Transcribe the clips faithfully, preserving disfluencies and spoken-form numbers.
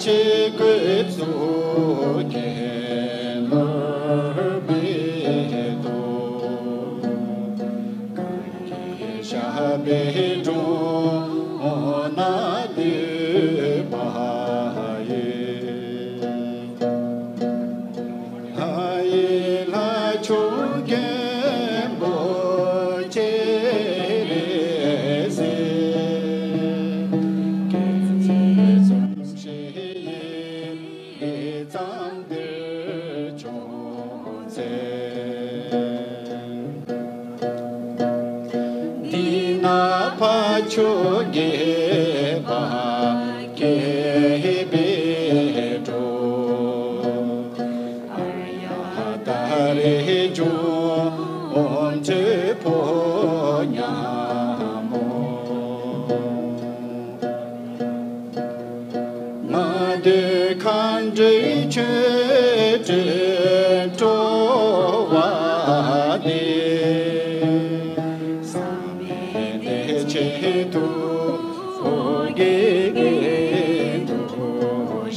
ཆེ་བཀོད་གཙུག་གི་ནོར་བུའི་ཏོག་ཞབས་པད་སྒྲོན་མེ་ན་འདུས་པ་ཡི། ལྷ་ཡི་ལྷ་མཆོག་མགོན་པོ་སྤྱན་རས་གཟིགས། སྐྱེད་ཚལ་འཛུམ་ཞིག་ཡི། ཙམ་དུ་བྱུང་ཚེ། འདི་ན་ཕ་ཆོས་དགེ་བ་སྐྱེ་བའི་འགྲོ། ཨརྱ་ཏ་རི་འབྱུང་འཕྲུལ་ཕོ་ཉ་མོ། མ་འདོད་མཁའ་འགྲོའི་ཆོ་འཕྲུལ་སྤྲོ་བ་འདི། བསམ་པའི་བདེ་ཆེན་ཐུགས་དགྱེས་དགྱེས་འདུ་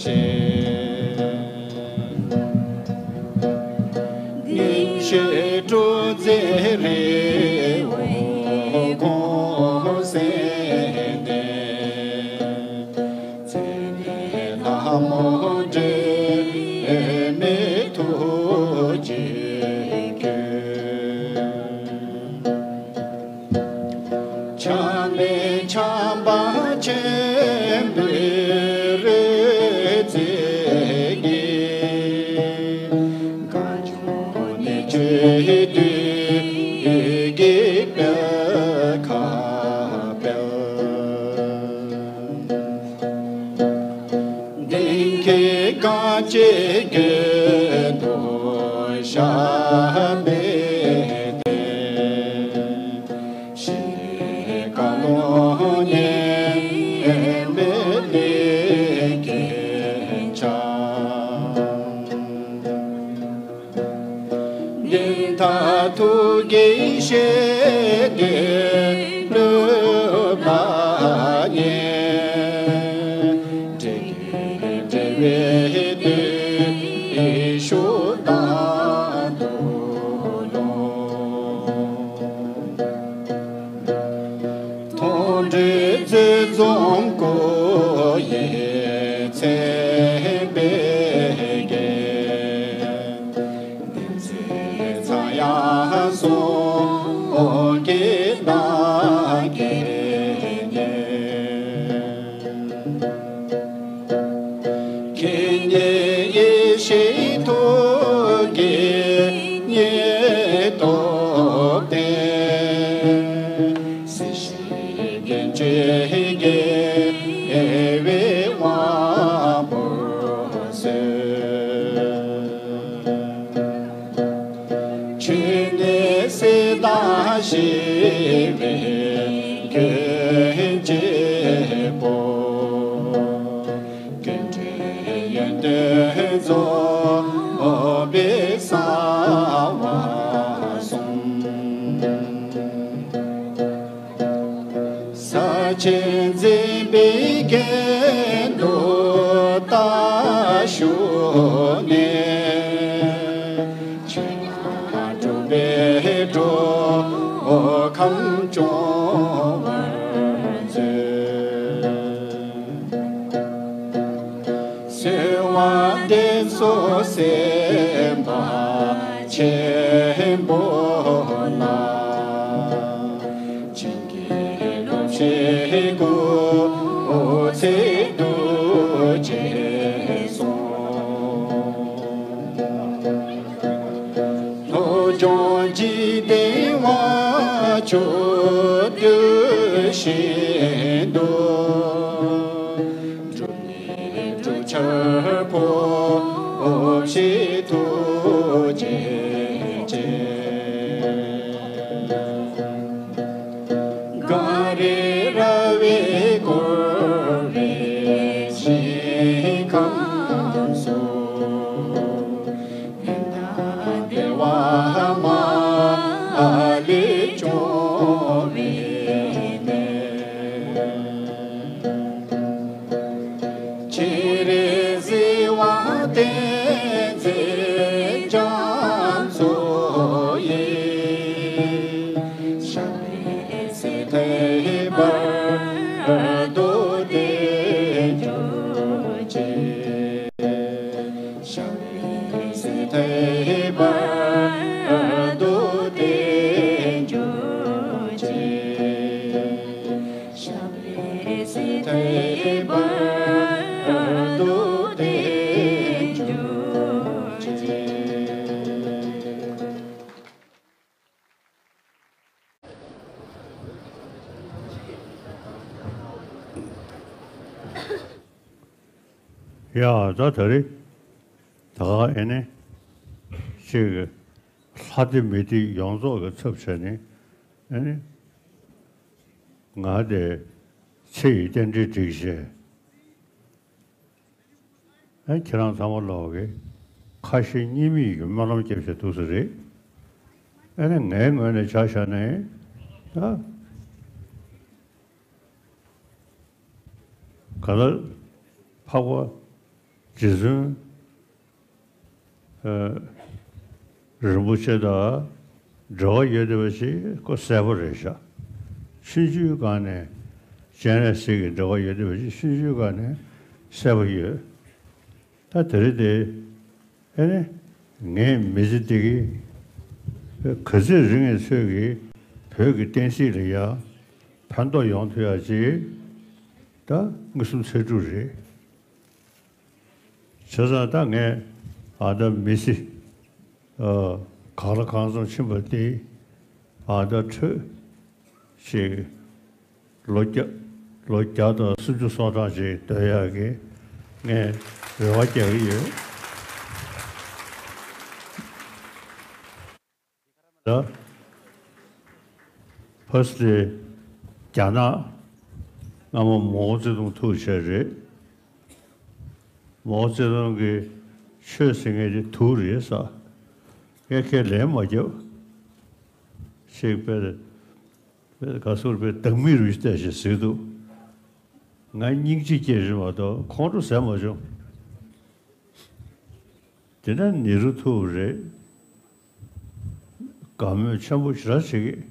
ཤེས། ཉིན་ཤས་སྤྲོ་མཛད་རི་བོ་གོང་གསལ་ནས། ཚེ་ལྷ་མོ་འབྲལ་མེད་ཐུགས་རྗེས་བསྐྱོད། ཆགས་མེད་ཆགས་པ་ཆེན་པོའི་རོལ་རྩེད་ཀྱིས། གངས་ལྗོངས་གནས་མཆོག་འདུས་ཀྱི་དཔལ་ཁ་དཔལ། གདེང་ཁེལ་གངས་ཅན་དགོན་དུ་ཞབས་པད་བརྟན། ཞི་བདེ་བཀའ་བློན་ཉི་མའི་ལས་ཀྱི་ཆ། ཉི་ཟླ་ཐུགས་ཀྱི་ཞལ་ནས་གནུབས་པ་ཉིད། འབྲས་ཀྱི་འབྲེལ་བའི་བརྟུལ་ཞུགས་དང་དུ་ལོ། མཐོང་གྲོལ་མཛོད་འཛོམས་སྐུ་ཡི་མཚན་དཔེ་རྒྱན། བསྟན་འཛིན་ཚངས་དབྱངས་གསུང་གི་གདངས་སྐད་སྙན། མཁྱེན་ཉིད་ཡེ་ཤེས་ཐུགས་ཀྱི་ཉི་སྟོབས་ལྡན། སྲིད་ཞིའི་རྒྱན་ཅན་དགེ་བའི་དབང་པོར་གསོལ། ཆོས་ནི་སྲིད་དང་ཞི་བའི་རྒྱུན་གཅིག་པུ། ཀུན་འདྲེས་ཡོན་ཏན་རྫོགས་པའི་གསང་བ་གསུམ། ས་ཆེན་འཛིན་པའི་རྒྱན་དུ་བརྟག་ཞུ་ནས། ཆོས་རྣམས་གྲུབ་པའི་འགྲོ་ཁམས་སྐྱོང་བར་མཛོད། གསོལ་བ་འདེབས་སོ་སེམས་དཔའ་ཆེན་པོ་ལ། བྱིན་གྱིས་རློབ་བྱེད་སྐུ་ཚེ་རྡོ་རྗེ་གསུང་། བློ་སྦྱོང་འཇིག་རྟེན་དབང་ཕྱུག་བསྟོད་བཞིན་དུ། སྒྲུབ་གནས་གྲུབ་ཆེན་ཕོབ་བཞིན་ཐུགས་རྗེ་ཅན། གངས་རི་ར་བས་བསྐོར་བའི་ཞིང་ཁམས་སུ། ཕན་དང་བདེ་བ་མ་ལུས་འབྱུང་བའི་གནས། ཁྱེད་རེ་ ཐེག་པ་རྡོ་རྗེ་འཇུག་ཅེས། ཞབས་ལས་ཐེག་པ་རྡོ་རྗེ་འཇུག་ཅེས། ཞབས་ལས་ཐེག་པ་རྡོ་རྗེ་འཇུག་ཅེས། ཡ། ད་ད་རེས་ད་ག་ཨེ་ནས་ཅིག་ལྷ་སྡེ་མི་སྡེ་ཡོངས་རྫོགས་ཀྱི་ཚབ་བྱས་ནས་ཨེ་ནས་ང་དེ་ཚེ་ཡི་རྟེན་འབྲེལ་སྒྲིག་བྱས། ཨ། ཁྱེད་རང་ཚང་མ་ལོག་གི་ཁ་ཞེ་གཉིས་མེད་ཀྱི་སྨོན་ལམ་རྒྱབ་བྱས་འདུག་ས་རེད། ཨ་ནི་ངའི་ངོས་ནས་ཆ་བཞག་ནས་ད་ག་ལ་འཕགས་པ་རྗེ་བཙུན་ཨ་རིན་པོ་ཆེ་དང་འབྲེལ་བ་ཡོད་བསྡད་པ་ཞིག་ཁོ་གསལ་པོ་རེད་ཤག་ཆུང་ཆུང་སྒང་ནས་སྤྱན་རས་གཟིགས་ཀྱི་འབྲེལ་བ་ཡོད་བསྡད་པ་ཞིག་ཆུང་ཆུང་སྒང་ནས་གསལ་པོ་ཡོད། ད་དེ་རིང་དེ་ཨེ་ནས་ངའི་མི་ཚེ་འདི་གི་ག་ཚོད་རིང་ངེས་ཚོད་ཀྱི་བོད་ཀྱི་བསྟན་སྲིད་ལ་ཡ་ཕན་ཐོགས་ཡོང་ཐུབ་ཡ་ཅིག་ད་མངོན་སུམ་ཚོད་དྲུག་རེད། བྱས་ཙང་ད་ངས་ཨ་ད་མི་ཚེ་ཨ་གང་ལ་གང་འཚམ་ཕྱིན་པ་དེ་ཨ་ད་འཕྲོད་ཅིག་ལོ་བརྒྱ་ལོ་བརྒྱ་དང་སུམ་ཅུ་སོ་གྲངས་ཅིག་སྡོད་ཡག་གི་ངས་རེ་བ་རྒྱག་གི་ཡོད། ད་ཕ་སི་ལེ་རྒྱ་ནག་སྔ་མོ་མའོ་ཙེ་ཏུང་ཐུག་བྱས་རེད། མའོ་ཙེ་ཏུང་གིས་ཆོས་ཟེར་མཁན་དེ་དུག་རེད་ཟེར། ངས་ཁས་ལེན་མ་བརྒྱབ། ཞེས་པས་པས་ག་ཟུར་པས་བདག་མེད་རུ་བལྟས་ཞེས་ཟེར་འདུག་ང་སྙིང་རྗེ་སྐྱེས་རེད་མ་གཏོགས་ཁོང་ཁྲོ་ཟ་མ་བྱུང་། དེ་ནས་ནེ་རུ་ཐུག་རེད། དགའ་མོས་ཆེན་པོ་ཞེ་དྲག་བྱེད་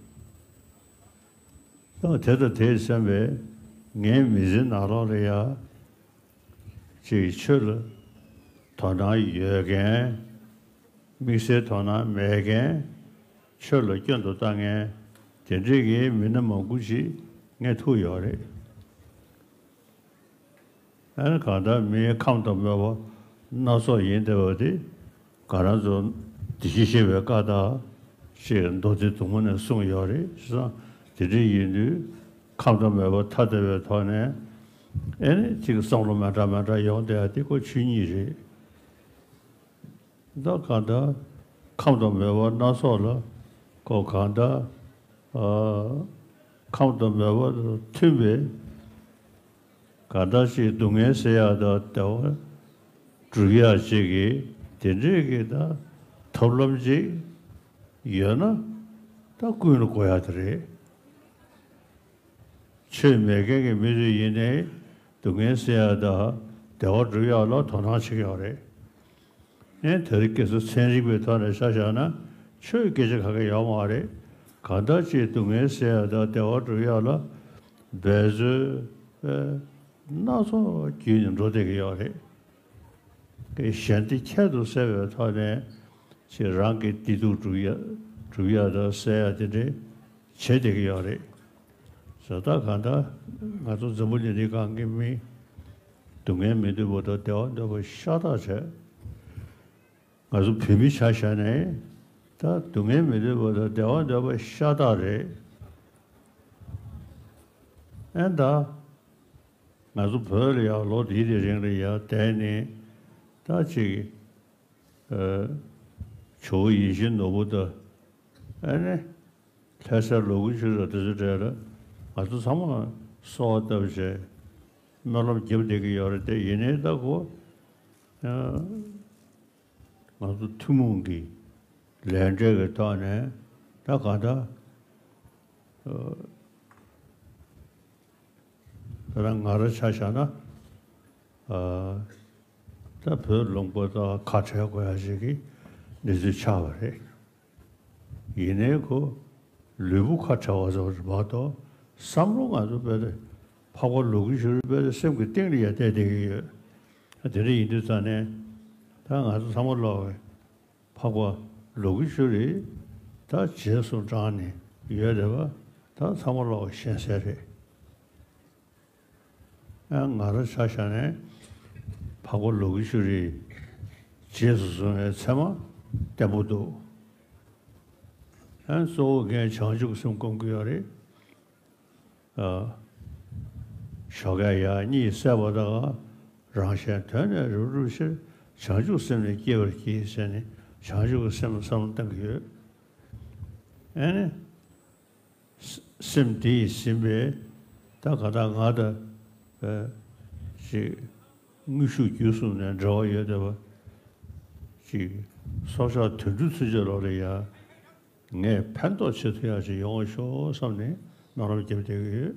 ཀྱི། ད་དེ་དང་དེས་མཚོན་པའི་ངའི་མི་ཚེ་ནང་ལོགས་ལ་ཡ། ཅིག་ཆོས་ལ་དོ་སྣང་ཡོད་མཁན། དམིགས་བསལ་དོ་སྣང་མེད་མཁན། ཆོས་ལ་སྐྱོན་དུ་བཏང་མཁན། དེ་འདྲའི་གི་མི་སྣ་མང་པོ་ཅིག་ངས་ཐུག་ཡོད་རེད། ཨ་ནི་གང་ལྟར་མི་ཁམས་དང་མོས་པ་སྣ་ཚོགས་ཡིན་བསྡད་པ་དེ་ང་རང་ཚོ་བདེ་སྐྱིད་ཤེས་པའི་བཀའ་ལྟར་ཞེས་མདོ་སྡེ་མཛུབ་མོ་ནས་གསུངས་ཡོད་རེད། བྱས་ཙང་དེ་འདྲ་ཡིན་དུས་ཁམས་དང་མོས་པ་ཐ་དད་པའི་ཐོག་ནས་ཨེ་ནི་ཅིག་བསམ་བློ་མི་འདྲ་མི་འདྲ་ཡོང་བསྡད་ཡ་དེ་ཁོ་ཆོས་ཉིད་རེད། ད་གང་ལྟར་ཁམས་དང་མོས་པ་སྣ་ཚོགས་ལ་ཁོ་གང་ལྟར་ཨ་ཁམས་དང་མོས་པ་དང་མཐུན་པའི་གང་ལྟར་ཅིག་སྡུག་བསྔལ་སེལ་ཡག་དང་བདེ་བ་སྒྲུབ་ཡག་ཅིག་གི་དེ་འདྲའི་གི་ད་ཐབས་ལམ་ཅིག་ཡོད་ན་ད་ཀུན་ལ་གོ་ཡག་དེ་རེད། ཆོས་མེད་མཁན་གྱི་མི་ཚོས་ཡིན་ནའི་སྡུག་བསྔལ་སེལ་ཡག་དང་བདེ་བ་སྒྲུབ་ཡག་ལ་དོ་སྣང་བྱེད་ཀྱི་ཡོད་རེད། ཨེ་དེ་རིང་ཁ་སང་ཚན་རིག་པའི་ཐོག་ནས་ཆ་བཞག་ན་ཆོས་སྐད་ཆ་ག་གེ་ཡོད་མ་རེད། གང་ལྟར་ཅིག་སྡུག་བསྔལ་སེལ་ཡག་དང་བདེ་བ་སྒྲུབ་ཡག་ལ་འབད་རྩོལ་དཔེ་སྣ་ཚོགས་བརྒྱུད་ནས་འགྲོ་བསྡད་ཀྱི་ཡོད་རེད། གི་ཞེན་ལྟ་ཁྱད་དུ་གསད་པའི་ཐོག་ནས་ཅིག་རང་གི་བདེ་སྡུག་སྒྲུབ་ཡག་སྒྲུབ་ཡག་དང་སེལ་ཡག་དེ་འདྲ་བྱེད་བསྡད་ཀྱི་ཡོད་རེད། བྱས་ཙང་གང་ལྟར་ང་ཚོ་འཛམ་བུ་གླིང་འདིའི་སྒང་གི་མི་སྡུག་བསྔལ་མི་འདོད་པ་དང་བདེ་བ་འདོད་པ་ཤ་སྟག་བྱས། ང་ཚོ་བོད་མི་ཆ་བཞག་ནས་ད་སྡུག་བསྔལ་མི་འདོད་པ་དང་བདེ་བ་འདོད་པ་ཤ་སྟག་རེད། ཨེ་ད་ང་ཚོ་བོད་ལ་ཡང་ལོ་འདིའི་དེ་རིང་ལ་ཡང་བསྡད་ནས་ད་ཅིག་ཨ་ཇོ་བོ་ཡིད་བཞིན་ནོར་བུ་དང་ཨ་ནི་ལྷ་སར་ལོ་དགུ་ཆུ་ར་དེ་ཚོ་གྲས་ལ་ང་ཚོ་ཚང་མ་གསོལ་བ་བཏབ་བྱས་སྨོན་ལམ་རྒྱབ་བསྡད་ཀྱི་ཡོད་རེད་དེ། ཡིན་ནའི་ད་གོ་ཨ་ང་ཚོ་ཐུན་མོང་གི་ལས་འབྲས་ཀྱི་ཐོག་ནས་ད་གང་ལྟར་ཨ་ད་ང་རང་ཆ་བཞག་ན་ཨ་ད་བོད་ལུང་པ་དང་ཁ་བྲལ་དགོས་ཡ་ཞིག་གི་གནས་ཚུལ་ཆགས་པ་རེད། ཡིན་ནའི་ཁོ་ལུས་པོ་ཁ་བྲལ་བ་ཙམ་རེད་མ་གཏོགས་ བསམ་བློ་ང་ཚོ་དཔེ་དེ་འཕགས་པ་ལོ་ཀེ་ཤྭ་རི་དཔེ་དེ་སེམས་ཀྱི་གཏིང་ལ་ཡར་བསྡད་བསྡད་ཀྱི་ཡོད། དེ་འདྲ་ཡིན་དུས་ཙང་ནས་ད་ང་ཚོ་ཚང་མ་ལོག་གི་འཕགས་པ་ལོ་ཀེ་ཤྭ་རི་ད་རྗེས་སུ་འབྲངས་ནས་ཡོད་བསྡད་པ་ད་ཚང་མ་ལོག་གི་ཤེས་གསལ་རེད། ཨ་ང་རང་ཆ་བཞག་ནས་འཕགས་པ་ལོ་ཀེ་ཤྭ་རི་རྗེས་སུ་བཟུང་བའི་ཚད་མ་བརྟན་པོ་འདུག་ཨ་གཙོ་བོ་ངས་བྱང་ཆུབ་སེམས་སྒོམ་གྱི་ཡོད་རེད། ཨ་ཞོགས་ཀས་ཡར་གཉིད་སད་པ་དང་རང་གཞན་དོན་ནི་རབ་རིབ་ཕྱིར། བྱང་ཆུབ་སེམས་ནི་སྐྱེ་བར་བགྱི་ཟེར་ནས་བྱང་ཆུབ་ཀྱི་སེམས་ལ་བསམ་བློ་གཏང་གི་ཡོད། ཨ་ནི། སེམས་དེ་ཡིས་ཟིན་པའི་ད་ག་ད་ང་དང་ཅིག་དངོས་ཤུགས་བརྒྱུད་གསུམ་ནས་འབྲེལ་བ་ཡོད་བསྡད་པ་ཅིག་སྲོག་ཆགས་དུད་འགྲོ་ཚུན་ཆད་ལོག་ལ་ཡ་ངས་ཕན་ཐོགས་བྱེད་ཐུབ་ཡག་ཅིག་ཡོང་བ་ཤོག་བསམ་ནས་སྨོན་ལམ་བརྒྱབ་བསྡད་ཀྱི་ཡོད།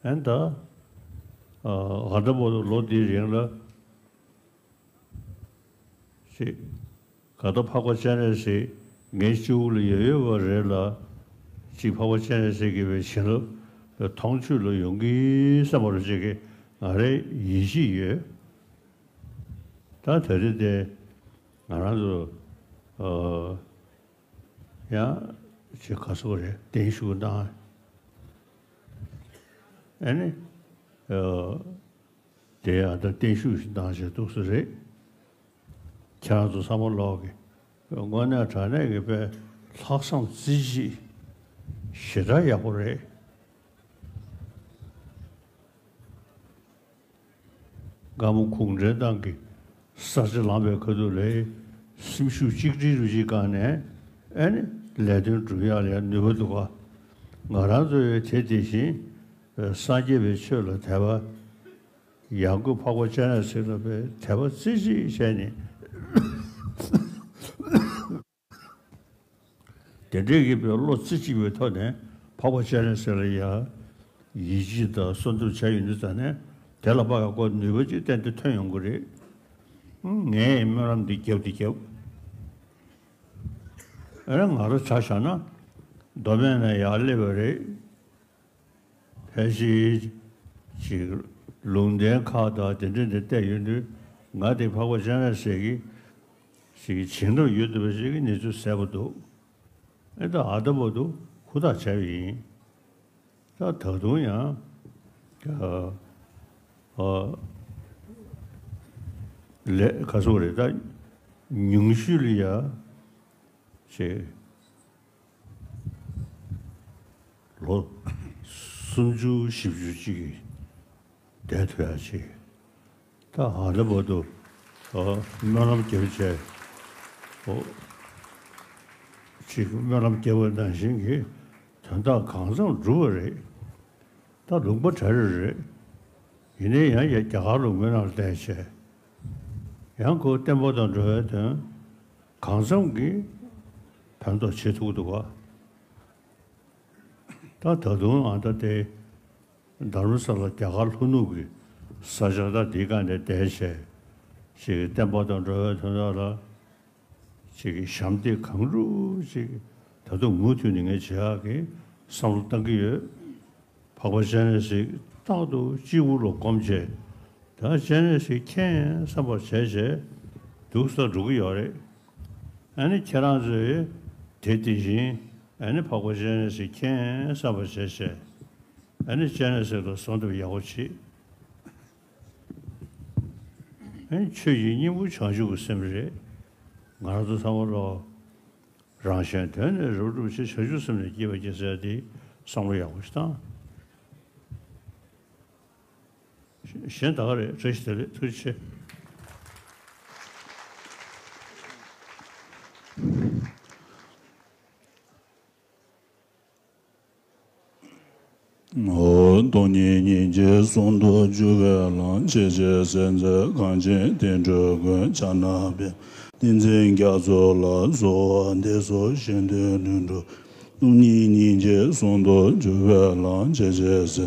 ཨན་ད། ཨ་ད་བར་དུ་ལོ་འདིའི་རིང་ལ་ཅིག་ག་ད་འཕགས་པ་སྤྱན་རས་གཟིགས་ངའི་སྤྱི་བོ་ལ་ཡོད་ཡོད་པ་རེད་ལ། ཅིག་འཕགས་པ་སྤྱན་རས་གཟིགས་ཀྱི་བའི་བྱིན་རླབས་མཐོང་ཆོས་ལ་ཡོང་གི་བསམ་པ་རུ་ཅིག་གི་ང་རའི་ཡིད་ཆེས་ཡོད། ད་ད་རེས་དེ་ང་རང་ཚོ་ཨ། ཡང་ཅིག་ག་སོགས་རེད་བརྟན་བཞུགས་གནང་། ཨ་ནི། ཨ་དེ་ཡང་ད་བརྟན་བཞུགས་ཤིག་གནང་བྱས་འདུག་ས་རེད། ཁྱེད་རང་ཚོ་ཚང་མ་ལོག་གི་དངོས་གནས་དྲང་གནས་ཀྱི་དཔེ་ལྷག་བསམ་རྩེ་གཅིག་ཞེ་དྲག་ཡག་པོ་རེད། སྒམ་པོ་གུང་ཁྲན་ཏང་གི་ས་ཆ་ལངས་པའི་ཁ་ཐུག་ལ་སེམས་ཤུགས་གཅིག་སྒྲིལ་རུ་གཅིག་བསྐངས་ནས་ཨ་ནི་ལས་དོན་སྒྲུབ་ཡག་ལ་ཡང་ནུས་པ་འདུག་ག་ང་རང་ཚོ་ཡང་དེ་དེ་བཞིན་སངས་རྒྱས་པའི་ཆོས་ལ་དད་པ། ཡང་སྒོས་འཕགས་པ་སྤྱན་རས་གཟིགས་ལ་དཔེ་དད་པ་རྩེ་གཅིག་བྱས་ནས། དེ་འདྲའི་གི་བའི་བློ་རྩེ་གཅིག་པའི་ཐོག་ནས་འཕགས་པ་སྤྱན་རས་གཟིགས་ལ་ཡང་ཡིད་ཆེས་དང་གསོལ་འདེབས་བྱས་ཡོང་དུས་ཙང་ནས་དེ་ལ་དཔག་པའི་ཁོ་ནུས་པ་ཅིག་ཏན་ཏན་ཐོན་ཡོང་གི་རེད། ངས་སྨོན་ལམ་འདི་བརྒྱབ་འདི་བརྒྱབ། ཨ་ནི་ང་རང་ཆ་བཞག་ན་མདོ་སྨད་ནས་ཡར་སླེབས་པ་རེད། ཕལ་ཆེར་ཅིག་ལུང་བསྟན་ཁག་དང་དེ་འདྲ་འདི་བལྟས་ཡོང་དུས་ང་དེ་འཕགས་པ་སྤྱན་རས་གཟིགས་ཀྱི་ཅིག་བྱིན་རླབས་ཡོད་འདུག་པ་ཞིག་གི་གནས་ཚུལ་གསལ་པོ་འདུག་ཨེ་ད་ཨ་ད་བར་དུ་ཧུར་ཐག་བྱས་པ་ཡིན། ད་ད་དུང་ཡང་ཨ་ཨ་ལས་ག་སོགས་རེད། ད་ཉུང་ཤོས་ལ་ཡ་ཅིག་ལོ་སུམ་ཅུ་བཞི་བཅུ་ཅིག་གི་བསྡད་ཐུབ་ཡག་ཅིག་ད་ཧ་ལས་པ་དུ་སྨོན་ལམ་བརྒྱབ་བྱས་ཨོ་ཅིག་སྨོན་ལམ་བརྒྱབ་པ་ནང་བཞིན་གྱི་དོན་དག་གང་འཚམ་འགྲུབ་པ་རེད། ད་ལུང་པ་གྲ་རེ་རེད། ཡིན་ནའི་ཡང་ཡ་རྒྱ་གར་ལུང་པའི་ནང་ལ་བསྡད་བྱས་ཡང་ཁོ་བསྟན་པ་དང་འགྲོ་བའི་དོན་གང་འཚམ་གྱིས་ཕན་ཐོགས་བྱེད་ཐུབ་འདུག་ག་ད་ད་དུང་ཨ་ད་དེ་དྷ་རམ་ས་ལ་རྒྱ་གར་ལྷོ་ནུབ་ཀྱི་ས་ཆ་ད་འདི་ག་ནས་བསྡད་བྱས་ཅིག་བསྟན་པ་དང་འགྲོ་བའི་དོན་དག་ལ་ཅིག་གི་ཞབས་འདེགས་གང་རུང་ཅིག་ད་དུང་མུ་མཐུད་ནས་ངས་བྱེད་ཡག་གི་བསམ་བློ་བཏང་གི་ཡོད། འཕགས་པ་སྤྱན་རས་གཟིགས་རྟག་ཏུ་སྤྱི་བོ་ལ་བསྒོམ་བྱས་ད་སྤྱན་རས་གཟིགས་མཁྱེན་བསམ་པ་བྱས་བྱས་འདུག་ས་འགྲོ་གི་ཡོད་རེད། ཨ་ནི་ཁྱེད་རང་ཚོས་དེ་དེ་བཞིན་ཨ་ནི་འཕགས་པ་སྤྱན་རས་གཟིགས་མཁྱེན་བསམ་པ་བྱས་བྱས་ཨ་ནི་སྤྱན་རས་གཟིགས་ལ་གསོལ་འདེབས་ཡག་པོ་བྱེད། ཨ་ནི་ཆོས་ཀྱི་སྙིང་པོ་བྱང་ཆུབ་ཀྱི་སེམས་རེད། ང་རང་ཚོ་ཚང་མ་ལོ། རང་གཞན་དོན་ནི་རབ་རིབ་ཕྱིར། བྱང་ཆུབ་སེམས་ནི་བསྐྱེད་པར་བགྱི་ཟེར་ཏེ་བསམ་བློ་ཡག་པོ་ཞིག་བཏང་། གཞན་ད་ག་རེད། བཀྲ་ཤིས་བདེ་ལེགས། ཐུགས་རྗེ་ཆེ། སྟོང་ཉིད་སྙིང་རྗེ་ཟུང་དུ་འཇུག་པའི་ལམ། ཇི་ཕྱིར་གཟིགས་འཛིན་གངས་ཅན་བསྟན་འགྲོའི་མགོན། ཕྱག་ན་པདྨོ་བསྟན་འཛིན་རྒྱ་མཚོ་ལ། གསོལ་བ་འདེབས་སོ་གཞན་དོན་ལྷུན་གྲུབ་སྟོང་ཉིད་སྙིང་རྗེ་ཟུང་དུ་འཇུག་པའི་ལམ། ཇི་ཕྱིར་གཟིགས་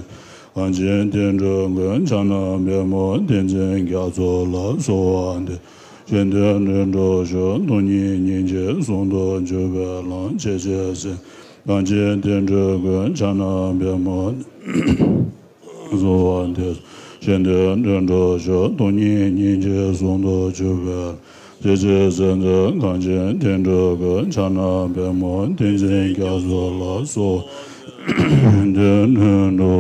གངས་ཅན་བསྟན་འགྲོའི་མགོན། ཕྱག་ན་པདྨོ་བསྟན་འཛིན་རྒྱ་མཚོ་ལ། གསོལ་བ་འདེབས་ གཞན་དོན་དུ་འགྲོ་ཞོག་སྟོང་ཉིད་སྙིང་རྗེ་ཟུང་དུ་འཇུག་པའི་ལམ། ཇི་སྲིད་སེམས་གང་ཞིག་དེ་འགྲུབ་དགོས། ཕྱག་ན་པདྨོ་བཟུང་བ་དེ། གཞན་དོན་དུ་འགྲོ་ཞོག་སྟོང་ཉིད་སྙིང་རྗེ་ཟུང་དུ་འཇུག་པའི་ལམ། ཇི་སྲིད་སེམས་ཅན་གང་ཞིག་དེ་འགྲུབ་དགོས། ཕྱག་ན་པདྨོ་བསྟན་འཛིན་རྒྱ་མཚོ་ལ་སོགས་དོན་དུ་འགྲོ།